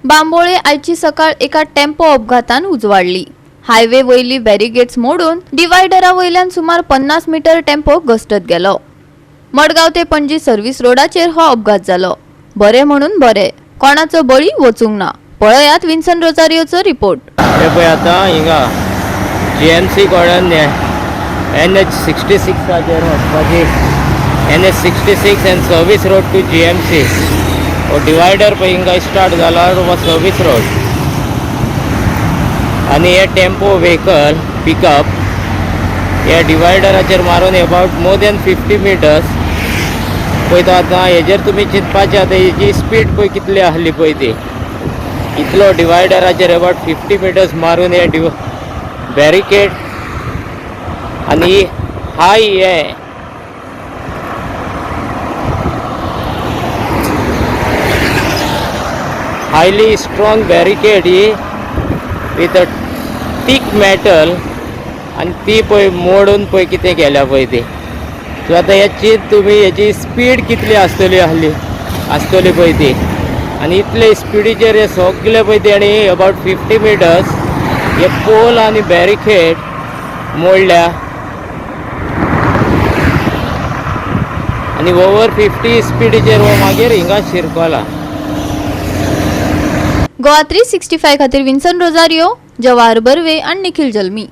बांबोळे आयची सकाळ एका टेम्पो अपघातान उजवाडली. हायवे वयली बॅरिगेट्स मोडून डिवायडरा वयल्यान सुमार 50 मीटर टेम्पो घसटत गेलो. मडगांव ते पणजी सर्व्हिस रोडाचेर हो अपघात जालो. बरे म्हणून बरे, कोणाचो बळी वचूंक ना. पळयात विन्सन रोजारियोचो रिपोर्ट. हे पळय आतां हिंगा जीएमसी कडेन एनएच 66आचेर वचपाची, NH 66 and service road to GMC. हो डिवायडर पळय हिंगा स्टार्ट जाला हो सर्वीस रोड आनी हे टेम्पो व्हेकल पिकअप ह्या डिवायडराचेर मारून अबावट मोर दॅन 50 मिटर्स. पळयता आतां हेजेर तुमी चिंतपाचें आतां हेजी स्पीड पळय कितली आहली पळय ती. इतलो डिवायडराचेर अबावट 50 मिटर्स मारून हे बॅरिकेड आनी हाय हे highly strong barricade he with a thick metal आनी ती पळय मोडून पळय कितें केल्या पळय ती. सो आतां हे चिंत तुमी हेजी स्पीड कितली आसतली आहली आसतली पळय ती. आनी इतले स्पिडीचेर हे सगळे पळय तेणी अबावट 50 मिटर्स हे पोल आनी बॅरिकेड मोडल्या आनी ओवर 50 स्पिडीचेर हो मागीर हिंगा शिरकोला. गोवा 365 खातीर विन्सन रोजारियो, जवाहर बर्वे आनी निखिल जल्मी.